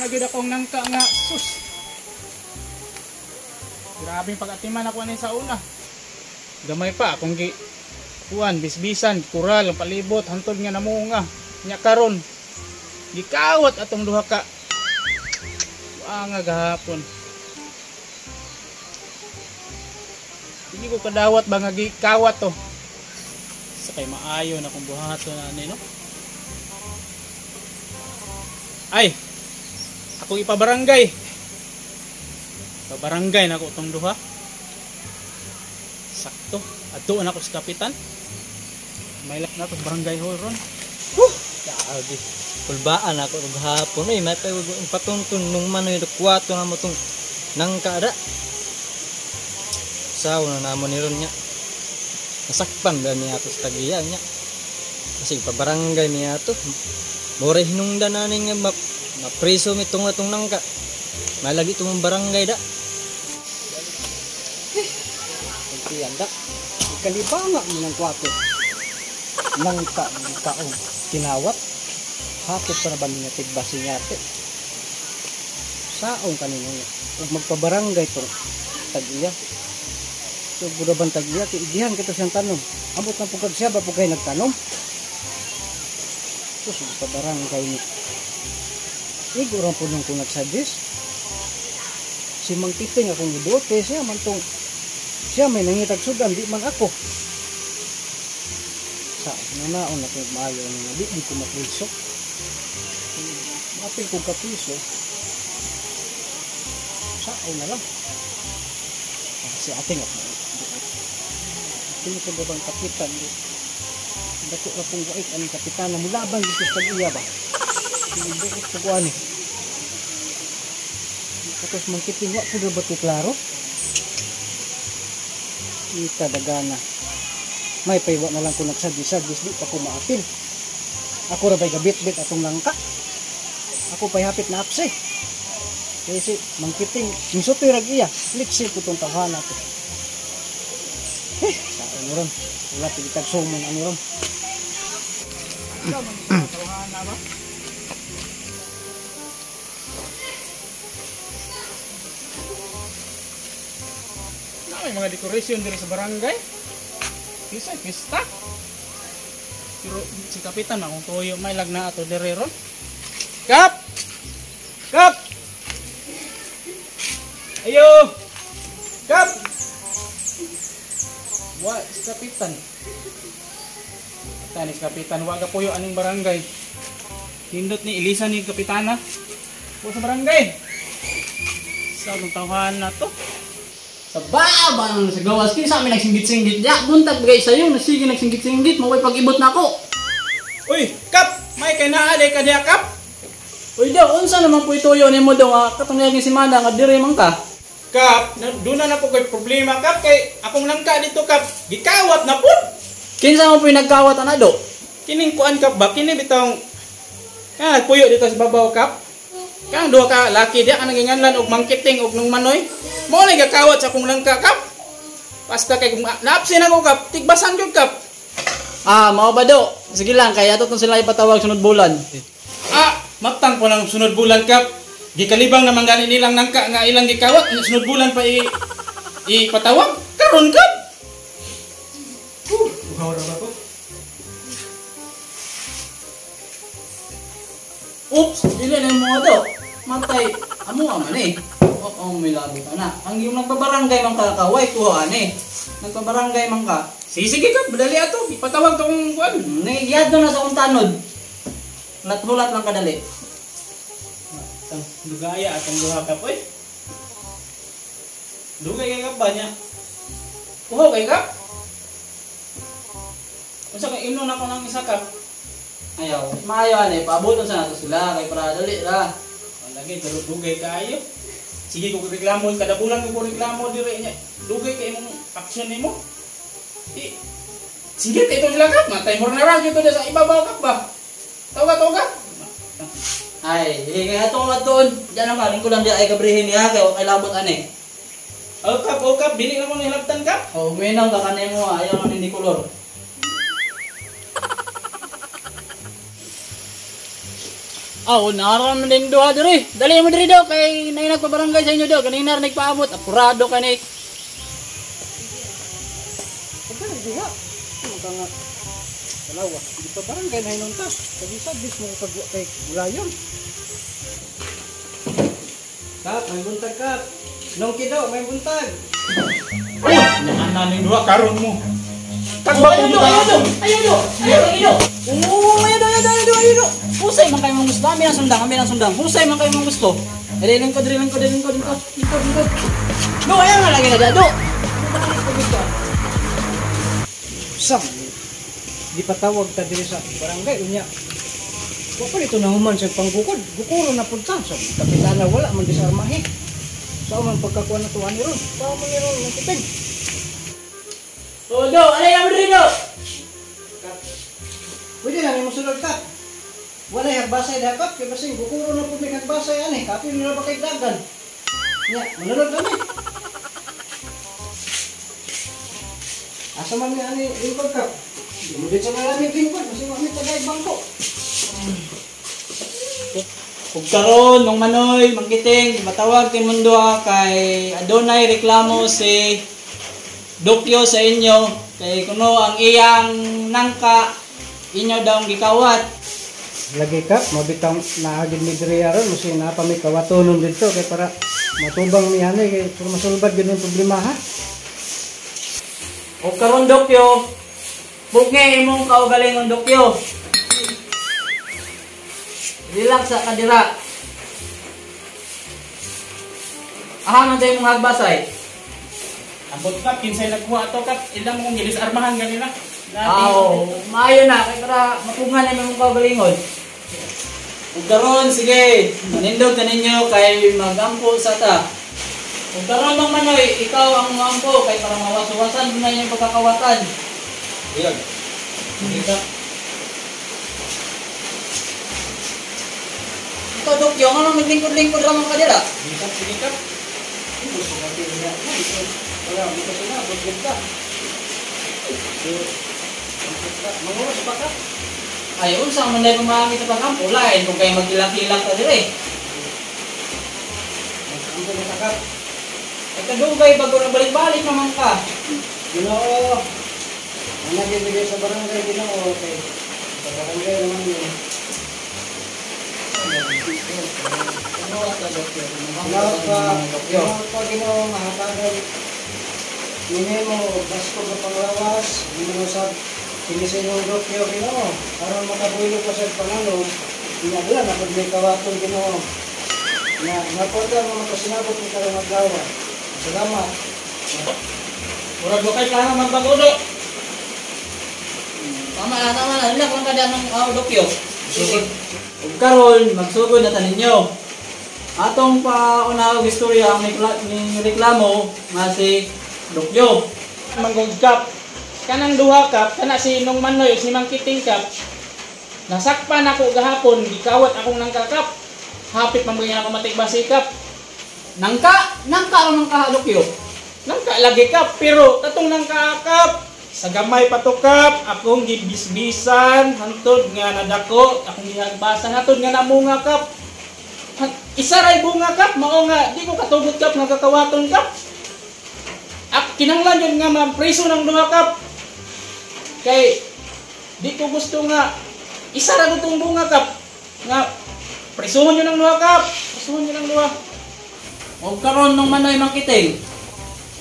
Na gyud akong nangka nga sus. Grabe pag-atiman ako ani sa una. Gamay pa akong gi kuan bisbisan, kural ang palibot hantod nga namunga. Nya karon gikawat atong duha ka nga gahapon. Hindi ko kadawat ba nga gikawat to. Sa kay maayo na kung buhaton ani no. Ay, ako ipabarangay. Pabarangay na ako itong duha. Sakto. Adto na ako sa kapitan. May lak na to barangay hall ron. Huh! Grabe. Kulbaan ako gahapon ay may patuntun nung manoy kwato na mo tong nangka da. Saw na namo ni ron nya. Nasakpan ba niya ato sa tagiya nya. Kasi pabarangay niya ato. More hinungdan na ning mapriso mi tong atong nangka. Malagi tong barangay da. Pagtiyan da. Kalibanga ni ng kwato. Nangka kaong kinawat. Hakot pa na ba niya tigbasi niya ate? Saong kanino niya. Ug magpabarangay tong tag-iya. So gura bang tag-iya kay igihan kita siyang tanom. Ambot na pugad siya ba pugay nagtanom? Sus, magpabarangay ni. Igo ra po nung kung nagsuggest. Si Mang Titing akong giduote siya man tong siya may nangitag sudan di man ako. Sa nanaon na kay maayo ni di di ko mapriso. Maapil kong kapriso. Sao na lang. Si ating ako. Kini ko bang kapitan di. Dako ra pong wait ang kapitan na mulaban dito sa tag-iya ba. Buot ko ani. Tapos Mang Titing wa pud ba ti klaro? Ita dagana. May paywa na lang ko nagsagi-sagis di pa ko maapil. Ako ra bay gabit-bit atong langka. Ako pay hapit na apse. Kay si Mang Titing misutoy rag iya, flexi ko tong tawhana to. Sa ano ron? Wala pigitag sumon ano ron. Tawhana ba? May mga decoration diri sa barangay. Kisa pista. Pero si kapitan akong tuyo may lag na ato diri ron. Kap! Kap! Ayo! Kap! Wa si kapitan. Tani si kapitan wa gapuyo aning barangay. Hindot ni Elisa ni kapitana. Wa sa barangay. Sa anong tawhan na to? Sa baba nang sa gawas kini sa amin nagsinggit-singgit ya buntag bagay sayo nasige nagsinggit-singgit maway pag-ibot nako. Uy, Kap, may kay naa day ka diha, Kap. Uy daw unsa naman po ituyo nimo daw nga katong niaging semana nga dire man ka? Kap, duna na po kay problema, Kap, kay akong nangka dito, Kap, gikawat na pud. Kinsa mo po nagkawat ana do? Kining kuan, Kap, ba kini bitong ka nagpuyo dito sa babaw, Kap. Kang duha ka laki diha ka nanginganlan og mangkiting og nung manoy. Mao na gakawat sa akong langka, Kap. Basta kay naapsin ako, Kap, tigbasan gyud, Kap. Ah, mao ba do? Sige lang kay ato tong sila ipatawag sunod bulan. Ah, matang po ng sunod bulan, Kap. Gikalibang naman gani nilang nangka nga ilang gikawat, sunod bulan pa ipatawag. Karon, Kap. Uhaw ra ba ko? Oops, dili na mo do. Matay, amo man eh. Oo, may labot ana. Ang iyong nagpabarangay man ka kaway kuha ani. Nagpabarangay man ka. Sige, sige Kap, dali ato. Ipatawag tong kuan. Nagiyadto na sa akong tanod. Hulat-hulat lang kadali. Dugaya atong duha ka oy. Dugay kay Kap ba niya? Uhaw kay Kap? Unsa kay inon ako ng isa, Kap? Ayaw, maayo ani, paaboton sa nato sila kay para dali ra. Lagi pero dugay kaayo. Sige ko reklamo kada bulan ko reklamo dire niya. Dugay kay imong action nimo. Sige kay ito sila, Kap. Matay mo na ra gyud sa ibabaw, Kap ba. Tawga tawga. Ay, sige kay atong adtoon. Diyan ang kaling ko lang di ay kabrihin niya kay kay labot ani. Oh, Kap, oh, Kap, dili na mo nihilabtan, Kap. Oh, uminaw ka kanimo ayaw man hindi kolor. Aw, naram na din duha diri. Dali mo diri do kay nay nagpabarangay sa inyo do. Kanina nagpaabot, apurado kani. Pagka diha. Ano ka nga? Dalawa. Di pa barangay na hinunta. Sabi-sabis mo kag kay gulayon. Kap, may buntag kap. Nung kido, may buntag. Uy, naanan ning duha karon mo. Oh, ayaw do, ayaw do, ayaw do, ayaw do, Oo, ayaw do, ayaw do, ayaw do, ayaw do. Husay man kayo mong gusto, amin ang sundang, amin ang sundang. Husay man kayo mong gusto. Dali, lingkod, dali, lingkod, dali, lingkod, lingkod, lingkod, lingkod. Do, ayaw nga lagi na do. Sam. Di patawag ta diri sa barangay unya. Wa pa nito nahuman sa panggukod. Gukuro na pud ta sa kapitana wala man disarmahe. Sa man pagkakuha na tuwan ni ron. Sa man ni ron ng kiting. Oh, do, alay na mo diri do. Pwede na nimo sulod ka. Walay hagbasay dakot kay basing gukuro na pud may hagbasay ani. Kapil nila ba kay dagan. Nya, manunod kami. Asa man ni ani lingkod ka? Di mo dito na lang lingkod kasi wa mi tagay bangko. Ug karon nung manoy mangkiting matawag kay mundo ha, kay adunay reklamo si Dokyo sa inyo kay kuno ang iyang nangka inyo daw ang gikawat. Lagi ka, mabitang naagid mi diri aron musi naa pa mi kawatonon didto kay para matubang mi ani kay para masulbad gyud ang problema ha. Ug karon Dokyo, bugay imong kaugalingon Dokyo. Relax sa kadira. Aha man tayo mong hagbasay. Ambot kap, kinsay nagkuha ato kap, ilang mong gidisarmahan ganina. Aw, maayo na kay para mapungan na imong kaugalingon. Ug karon sige, manindog ka ninyo kay magampo sa ta. Ug karon Mang Manoy, ikaw ang moampo kay para mawas-wasan na inyong pagkakawatan. Ilag. Sige ka. Ikaw Dokyo, ngano naglingkod-lingkod ra man ka dira? Sige kap, sige kap. Gusto ka niya. Wala mo kasi na gud ka. Manguros pa ka. Ay, unsa man dai pamagi sa pagampo, lain kung kay magilak-ilak ka dire. Ang na ka. Ay kadugay bago na balik-balik naman ka. Ginoo. Ang nagibigay sa barangay Ginoo kay sa barangay naman yun. Ginoo pa, Ginoo pa Ginoo mahatagan ninimo basko sa panglawas, ninimo sa sinisinong Dokyo Ginoo aron makabuelo pa sa pangalom, inadla na pud may kawaton Ginoo. Na naporta mo makasinabot ni karong adlaw. Salamat. Murag wa kay plano magbago do. Tama na, tama na. Relax lang ka dyan ng Dokyo. Ug karon magsugod na ta ninyo. Atong pauna og istorya ang ning reklamo nga si Dokyo. Manggod kap. Kanang duha kap, kana si Nung Manoy si Mangkiting kap. Nasakpan ako gahapon, gikawat akong nangka kap. Hapit man gyud ako matigbasi kap. Nangka, nangka ra man ka Dokyo. Nangka lagi kap, pero katong nangka kap sa gamay pa to kap, akong gibisbisan hantod nga nadako, akong gihagbasan hantod nga namunga kap. Isa ray bunga kap, mao nga di ko katugot kap nga kakawaton kap. Ak kinahanglan yun nga mapriso ng duha kap. Kay di ko gusto nga isa ra gud tong bunga kap nga prisuhon yun ng duha kap, prisuhon yun ng duha. Og karon Nung Manoy Mangkiting,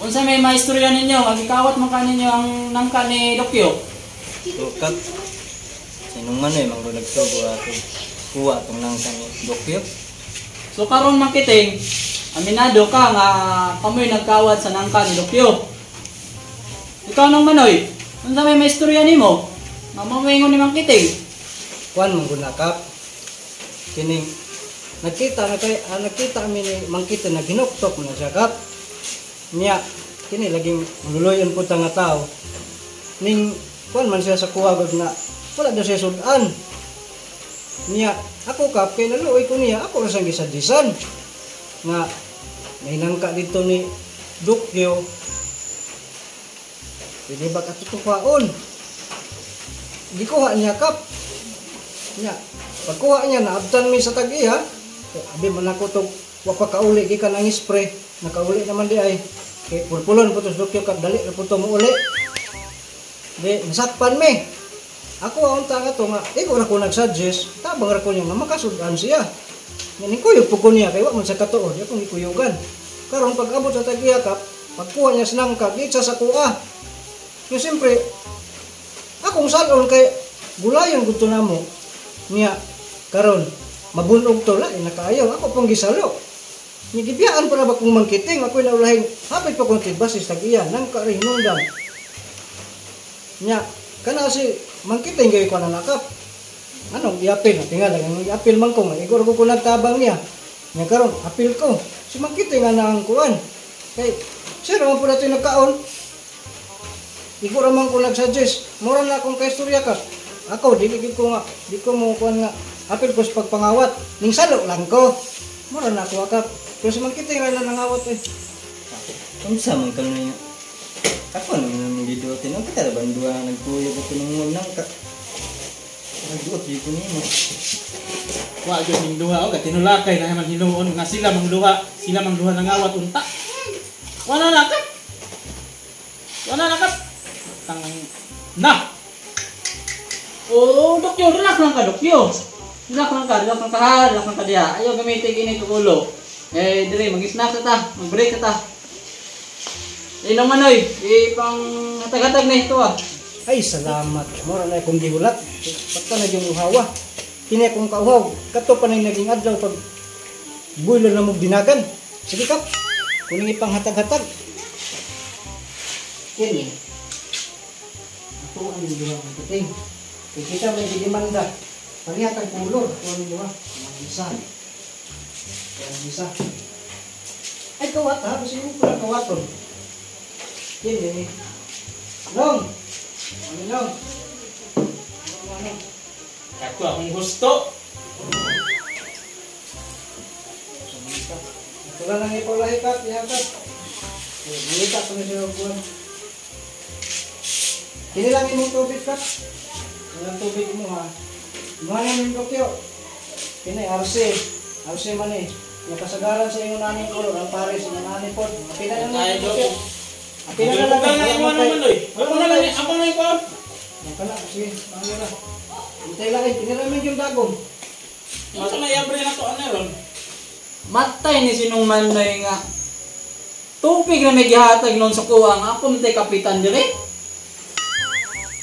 unsa may maistorya ninyo nga gikawat man kaninyo ang nangka ni Dokyo? So kap. Sinong Manoy manggod nagsugo ato. Kuha atong nangka ni Dokyo. So karon Mangkiting, aminado ka nga kamoy nagkawat sa nangka ni Dokyo. Ikaw Nung Manoy, unsa may maistorya nimo? Nga mamoingon ni Mangkiting. Kuan man gud na kap. Kining nagkita na kay nagkita mi ni Mangkiting na ginuktok man na siya kap. Niya kini laging mululoyon pud ta nga tao. Ning kuan man siya sa kuha gud na wala daw siya sudan. Niya ako kap kay naluoy ko niya, ako ra siyang gisadisan. Nga nahinangka dito ni Dokyo. Pwede ba katutukaon? Gikuha niya kap. Niya Pagkuha niya naabtan mi sa tag-iya. Abi man ako tog wa pa kauli gikan ang spray, nakauli naman di ay. Kay pulpulon po to sa Dokyo kag dali ra po to mouli. Di nasakpan mi. Ako ang unta nga to nga igo ra ko nagsuggest, tabang ra ko niya nga makasud-an siya. Ning kuyog po ko niya kay wa man sa katuod, akong gikuyugan. Karon pag abot sa tag-iya kap, pagkuha niya sa nangka, gitsa sa kuha. Yung siyempre, akong salon kay gulayon gud to namo. Niya karon mabunog to la, nakaayaw ako pong gisalo. Niya gibiyaan pa na ba kung mangkiting, ako'y naulahin, hapit pa kong tibas tag-iya, nangka rin hinungdan. Niya, kana si mangkiting kayo ko nanakap. Anong iapil? Tingala, ang iapil man ko, igor ko ko nagtabang niya. Niya karon, apil ko. Si mangkiting nga na ang kuan. Kay, sir, man po natin nagkaon. Igor man ko nagsuggest. Mura na akong kaistorya ka. Ako, dili gid ko nga, di ko mo kuan nga. Apil ko sa pagpangawat. Ning salo lang ko. Mura na ako akap. Pero si mangkiting ra na nangawat eh. Unsa man kanon niya? Ako naman ang giduotin. Ang kita ba duha nagkuyog ato nung nangka. Nagduot di ko nimo. Wa gyud ning duha og tinulakay na man hinuon nga sila mang duha, sila mang duha nangawat unta. Wala na kap. Wala na kap. Tang na. Oh, Dokyo, relax lang ka, Dokyo. Relax lang ka, relax lang ka, ha? Relax lang ka diha. Ayaw gamitin ini ko ulo. Eh, dire mag-snack ta, mag-break ta. Eh, nang manoy, eh, pang hatag-hatag na ito ah. Ay, salamat. Mura na akong gihulat. Basta na yung uhawa. Kini akong kauhaw. Kato pa na yung naging adlaw pag bulo na mong dinagan. Sige kap, kuning ipang hatag-hatag. Kini. Ato ang duha ang kiting. Kay kita may gidemanda. Parehas ang kulor. Ato ang duha. Ang isa. Ang isa. Ay, kawat ha. Kasi yung pala kawaton. Kini. Long! Ano long? Ano? Ako akong gusto. Wala nang ipulahi ka, ihakat. Malita ko na siya buwan. Kini lang imong tubig ka. Walang tubig mo ha. Mga na yung Dokyo. Kini RC. RC man eh. Nakasagaran sa imong naning kolor, ang pares, ang nani po. Apila na lang yung Dokyo. Apila na lang. Wala na imo naman oy. Ako na lang, ako na ikaw. Yan ka na, sige. Ano na. Hintay lang eh. Kini lang yung dagom. Ito na iabre na to ano ron. Matay ni sinong manoy nga. Tubig na may gihatag noon sa kuha nga ako mitay kapitan dire.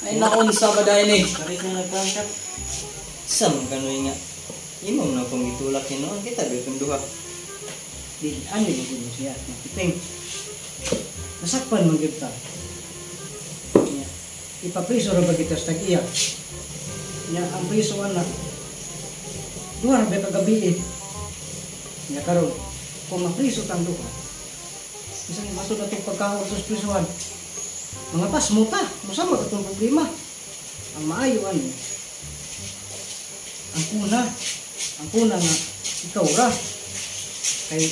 Ay naunsa ba dahil ni? Karit na nagpangkat. Sa man kanoy nga. Imo na akong gitulak hinuon kita bitong duha. Di, ano yung gulo siya? Makiting. Nasakpan man gyud ta. Nya, ipapriso ra ba kita sa tag-iya? Nya, ang priso anak, duha ra ba kagabi eh. Nya karon, kung mapriso tang duha, bisan masud atong pagkaon sa prisuhan, mga pasmo ta, musama atong problema. Ang maayo ano, ang kuna nga ikaw ra. Kay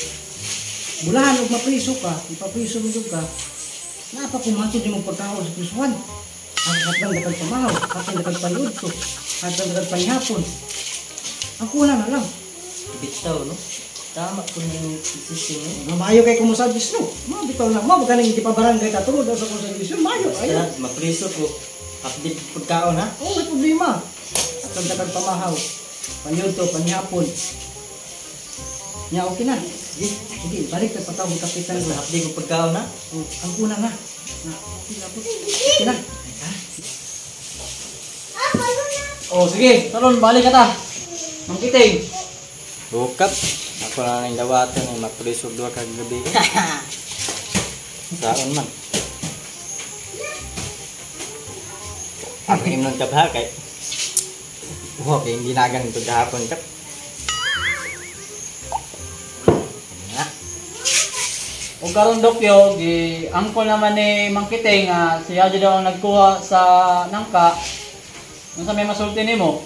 bulahan og mapriso ka, ipapriso mo jud ka, naa pa kung matod imong pagkaon sa prisuhan. Ang katlang dakag pamahaw, katlang dakag paniudto, katlang dakag panihapon. Ang kuna na lang. Bitaw no. Tama ko ning isising no. Nga maayo kay kumusadis no. Mga bitaw na, mga ganing di pa barangay ta tungod sa kumusadis. Maayo ayo. Basta mapriso ko. Update pagkaon ha. Oo, may problema. Katlang dakag pamahaw, paniudto, panihapon. Nya okay na. Sige, sige, balik ta patawag kapitan Basta ko. update ko pagkaon ha. Oh, ang kuna na. Na, okay na po. Okay na. Ay, ha? Oh, sige, talon balik ka ta. Mangkiting. Bukap. Ako na nang dawatan ay mapriso duha ka gabi. Saon man. Ang imnon ka ba kay? Uho kay ginagan ito gahapon kap. Nga. O karon Dokyo, gi angko naman ni Mangkiting nga siya jud ang nagkuha sa nangka. Unsa may masulti nimo?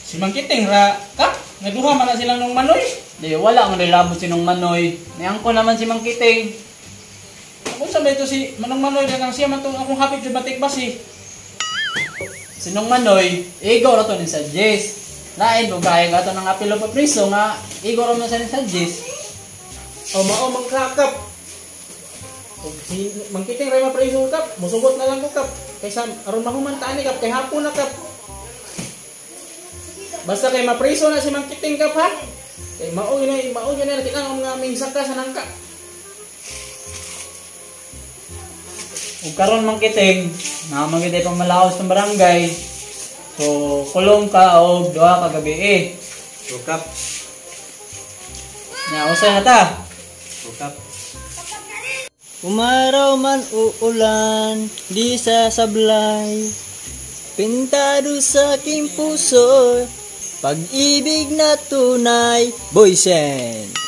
Si Mangkiting ra kap, nga duha man na silang nung manoy. Di wala man labot si nung Manoy. Ni angko naman si Mangkiting. Kung sa ba ito si Manong Manoy na nang siya man tong akong hapit jud matikbas eh. Si nung Manoy, igo ra to ni suggest. Lain pug kaayo ato nang apilo pa priso nga igo ra man sa ni. O mao mang kakap. Ug si Mangkiting ray mapriso, Kap. Musugot na lang ko, Kap. Kaysa aron mahuman ta ani, Kap, kay hapon na, Kap. Basta kay mapriso na si Mangkiting, Kap, ha. Kay mao yun na kita ang mga mingsaka sa nangka. Ug karon, Mangkiting, naa man gyud pamalaos ng barangay. So kulong ka og 2 ka gabi eh. So, Kap. Nya usa na ta. So, Kap. Umaraw man uulan, di sasablay. Pintado sa aking puso, pag-ibig na tunay. Boysen!